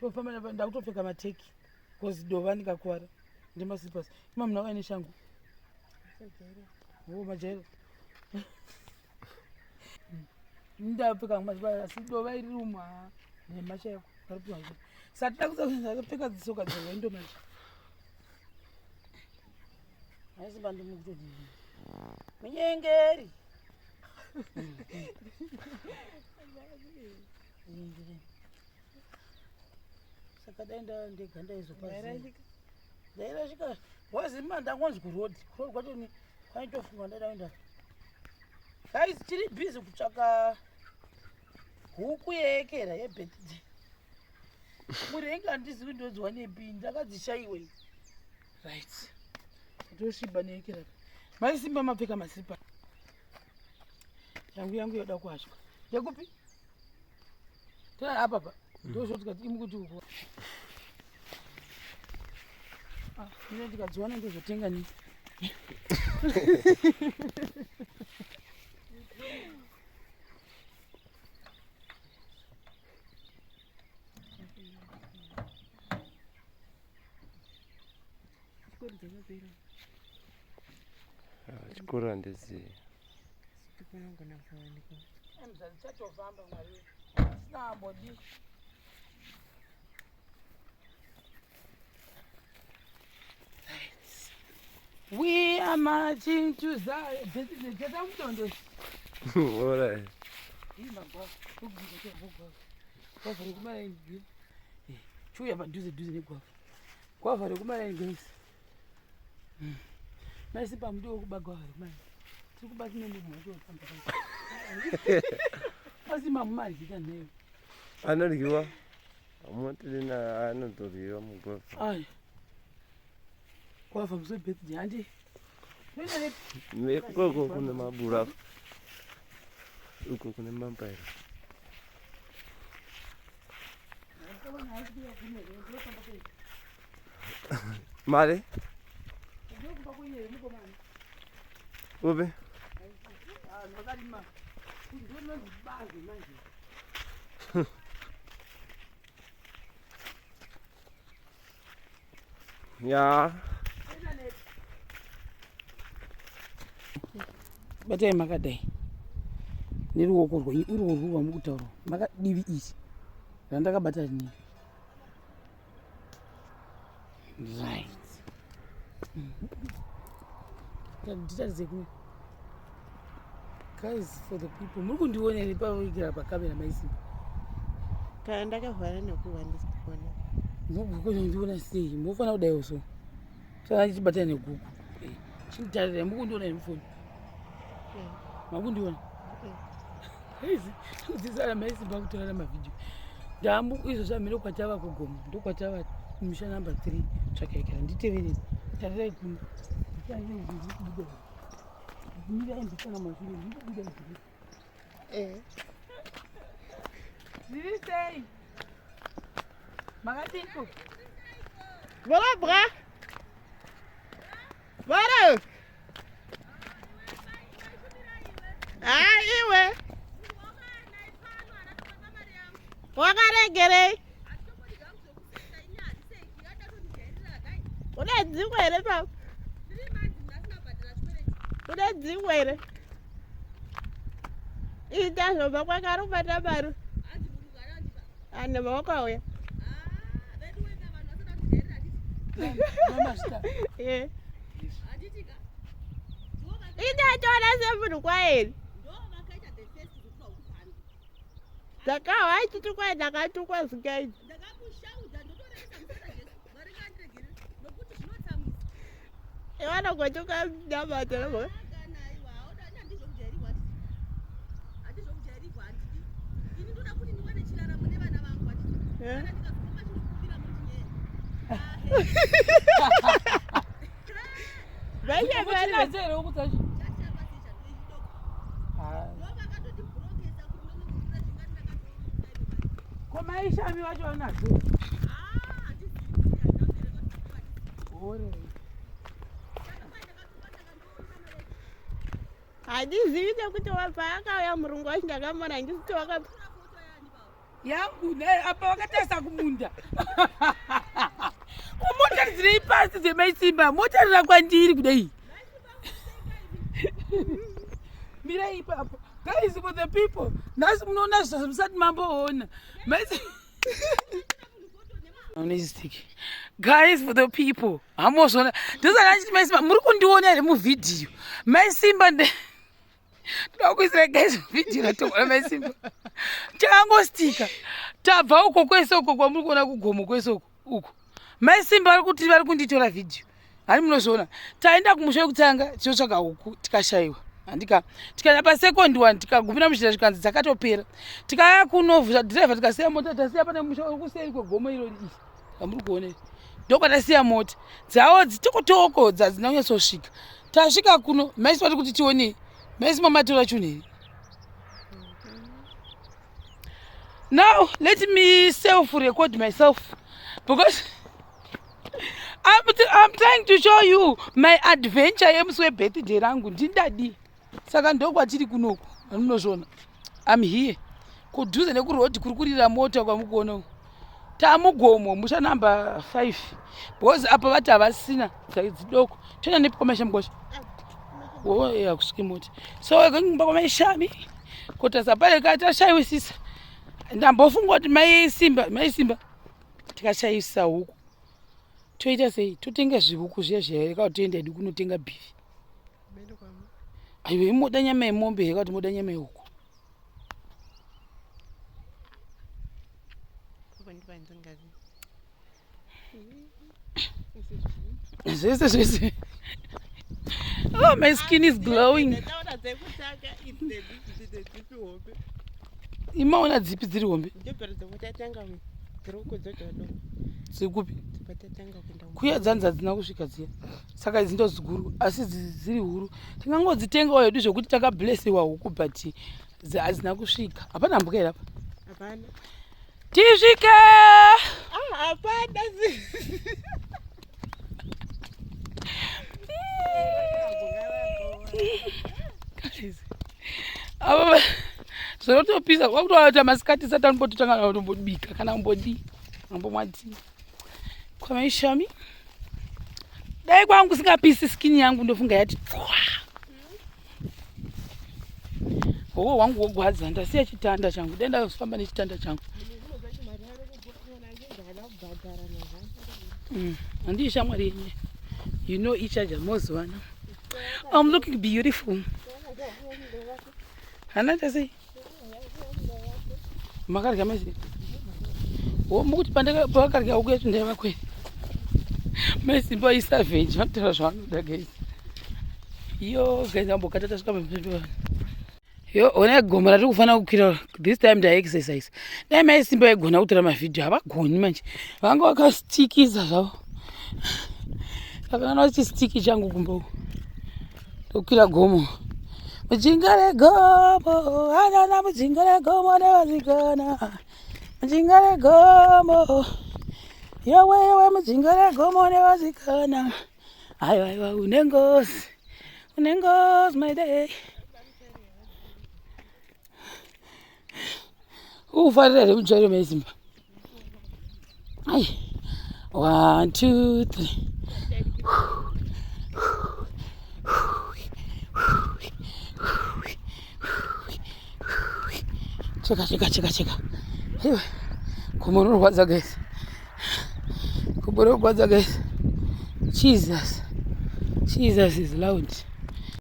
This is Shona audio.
Tofamba ndakutopfeka mateki because dova ndikakuvara ndemaslippers. Ima muna uya neshangu. Oh, majaira. Ndapfeka maslippers asi dova iri umu haa nhema chaiko. Varipiwa nje. Sati ndakupfeka dzisoka dzerwendo manje. Haisi bandimukutodii. Munyengeri. Saka dai ndega ndaizopaziva. Ndairashika. Wazima ndangonzi kuroad. Kuroad kwacho ni kwaitofunga ndaida kuenda. Guys, tiri busy kutsvaka huku yeekera yebirthday. Murenga handizivi ndodziwa nepi ndakadzishaiwa. Right. Tosviba neekera. Mai Simba mapfeka masipa. Yangu yangu yoda kuhashwa. Yekupi? Tena apa pa. Ndozvotikati imi kuti uko. Ah, ine ndikadziwana ndozotenga ni. Chikoro dzakapera. Ah, chikoro handizivi. Panogona kusawanikwa. Mzali chatofamba mwari. Sina ambodi. We are marching to Zion. Teta mutondo. Alright. Gwavha rekumaraini. Chiuya padhuze dhuze negwavha. Gwavha rekumaraini guys. Maisi pamuti wekuba gwavha rekumaraini. Tiri kuba tine munhu wacho wotamba. Asi mamumaryika nheyo. Anoryiwa. Motilina anotoryiwa mugwavha. Ai. Gwavha musi webirthday handi. Ikoko kune mabura. Uko kune mambaira. Mari? Upi? Ya. Batai makadai neruoko rwenyu urworwu rwamukutaura makadivi iri randakabata rinini right. Nditaridze kumwe guys, for the people muri kundiona here paigara pakamera maisimba? Kana ndakavhara nekuva ndisikuona. Mukundiona sei? Mufanira kudaiwo so saka ndichibatana negugu. Chinditarirai, mukundiona here mufoni? Makundiona? Kudzidzana maisimba kutorana mavhidhiyo ndambu izvo zvamhino kwatava kugoma ndokwatava musha number 3 tsvakaikara nditeverei tarirai kuno. Ndikubuda mirai ndisana mashure ndikubuda zviri zviri sei makadiko? Bora bra. Bora. Ah, iwe. Wakaregerei? Une dzimwe here papa? Une dzimwe here? Ita zvobva kwakarubata mari. Ane wakauya. Eh. Ita semunhu kwaeri. Ndakahwa achitukwa ndakatukwa zikaiti. Vanogotuka namata navo. Eh? Vaisha vari Muchinadzo here wokudzacho? Ko maishami vacho vanadzo? Ore. Handizivi nekuti wabva akauya murungu wacho ndakamuona handisi kuti waka Yangu naye apa vakatarisa kumunda. Kubuda. Kumotaridzirei pasi dzemaisimba motarira kwandiri kudai. Mirai ipapo. Guys for the people. Nhasi munoona zvamusati mamboona. Guys for the people. Hamozvona. Ndosaka ndichiti maisimba muri kundiona here muvhidhiyo? Maisimba nde Ndoda kuisira guys vhidhiyo ratoona maisimba. Chakangostika. Tabva uko kwese uko kwamuri kuona kugomo kwese uko uko. Maisimba vari kuti vari kunditora vhidhiyo. Hani munozviona. Taenda kumusha wekutanga tinotsvaga huku tikashaiwa. Handika. Tikaenda pa second one tikagumira muzhira zvikanzi dzakatopera. Tikaya kunovhura driver tikasiya mota tasiya pane musha uri kuseri kwegomo iro iri. Amuri kuona iri. Ndokwatasiya mota. Dzawo dzitokotoko dzadzina kunyatsosvika. Tasvika kuno maisi vati kuti tionei. Maisi mamatora chunhu here? Now let me self record myself because I'm trying to show you my adventure yemusi webirthday rangu ndindadii saka ndokwatiri kunoku amunozviona I'm here kudhuze nekuroad kuri kurira mota kwamukuona uku tamugomo musha number 5 because apa vati havasina dzidoko toenda nepi kwamaisha mukosha wo hakusviki mota so kumba kwamaishami kotasa pale tashayiwisisa ndambofunga kuti maisimba maisimba tikashayisa huku toita sei totenga zvihuku zviya zviya here kana toenda hedu kunotenga bhivi aiwa imoda nyama yemombe here kana kuti moda nyama yehuku zvese zvese oh my skin is glowing imaona dzipi dziri hombe dzikupi kuya dzanzi hadzina kusvika dziya saka idzi ndoziguru asi dziri huru tingangodzitengawo hedu zvekuti takablesiwa huku but hadzina kusvika hapana mbuka here apa tisvike ah, hapana ava zvinotopisa kwakutoata masikati sati anombototanga kana kutombobika kana kumbodii ambomwa tii kwamaishami dai kwangu kusingapisi skin yangu ndofunga yati twa howo hwangu wogwadza ndasiya chitanda changu dai ndazofamba nechitanda changu handii shamwari yenyu you know each other mozivana I'm looking beautiful hana tasei makarya mese wo mukuti pavakarya huku yacho ndaiva kwei mesimba isavage vanotaura zvavanoda guys yo guys ambokata tasvika pamupembe yo ona gomo ratiri kufanira kukwira this time ndaexercise dai mai simba vaigona kutora mavhidhiyo havagoni manje vanga vakastikisa zvavo vakangana vachistiki changu kumba uku tokwira gomo mujinga regomo anana mujinga regomo nevasikana mujinga regomo yowe yowe mujinga regomo nevasikana aiwa aiwa une ngozi une ngozi my day ufarira here mutsvairo maisimba ai 1 2 3 cheka cheka cheka cheka iwe gomo rinorwadza guys gumbo rinorwadza guys jesus jesus is loud.